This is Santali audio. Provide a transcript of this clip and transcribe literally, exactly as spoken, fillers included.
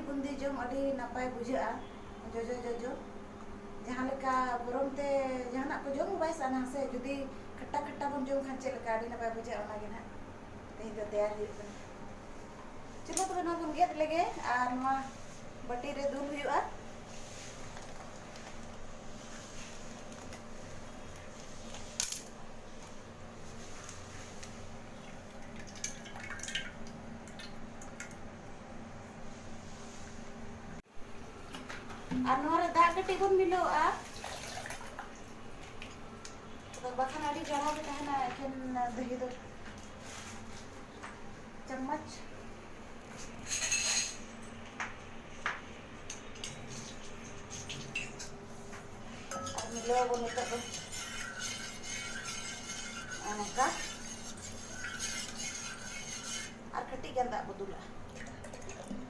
ᱵᱩᱱᱫᱤ ᱡᱚᱢ ᱟᱹᱰᱤ ᱱᱟᱯᱟᱭ ᱵᱩᱡᱷᱟᱹᱜᱼᱟ, ᱡᱚᱡᱚ ᱡᱚᱡᱚ᱾ ᱡᱟᱦᱟᱸ ᱞᱮᱠᱟ ᱜᱚᱨᱚᱢ ᱛᱮ ᱡᱟᱦᱟᱱᱟᱜ ᱠᱚ ᱡᱚᱢ ᱵᱟᱭ ᱥᱟᱱᱟ ᱥᱮ, ᱡᱩᱫᱤ ᱠᱷᱟᱴᱴᱟ ᱠᱷᱟᱴᱴᱟ ᱵᱚᱱ ᱡᱚᱢ ᱠᱷᱟᱱ ᱪᱮᱫ ᱞᱮᱠᱟ ᱟᱹᱰᱤ ᱱᱟᱯᱟᱭ ᱵᱩᱡᱷᱟᱹᱜᱼᱟ, ᱚᱱᱟ ᱜᱮ ᱱᱟᱦᱟᱜ ᱛᱮᱦᱮᱧ ᱫᱚ ᱛᱮᱭᱟᱨ ᱦᱩᱭᱩᱜ ᱠᱟᱱᱟ᱾ ᱪᱚᱞᱚ ᱛᱚᱵᱮ ᱱᱚᱣᱟ ᱵᱚᱱ ᱜᱮᱫ ᱞᱮᱜᱮ ᱟᱨ ᱱᱚᱣᱟ ᱵᱟᱹᱴᱤ ᱨᱮ ᱫᱩᱞ ᱦᱩᱭᱩᱜᱼᱟ᱾ ᱟᱨ ᱱᱚᱣᱟ ᱨᱮ ᱫᱟᱜ ᱠᱟᱹᱴᱤᱡ ᱵᱚᱱ ᱢᱤᱞᱟᱹᱣᱟᱜᱼᱟ, ᱟᱫᱚ ᱵᱟᱠᱷᱟᱱ ᱟᱹᱰᱤ ᱜᱟᱲᱟ ᱜᱮ ᱛᱟᱦᱮᱱᱟ ᱮᱠᱷᱮᱱ ᱫᱟᱹᱦᱤ ᱫᱚ᱾ ᱪᱟᱢᱚᱪ ᱟᱨ ᱢᱤᱞᱟᱹᱣ ᱟᱵᱚᱱ ᱱᱤᱛᱚᱜ ᱫᱚ ᱱᱚᱜᱼᱚ ᱱᱚᱝᱠᱟ᱾ ᱟᱨ ᱠᱟᱹᱴᱤᱡ ᱜᱟᱱ ᱫᱟᱜ ᱵᱚ ᱫᱩᱞᱟᱜᱼᱟ᱾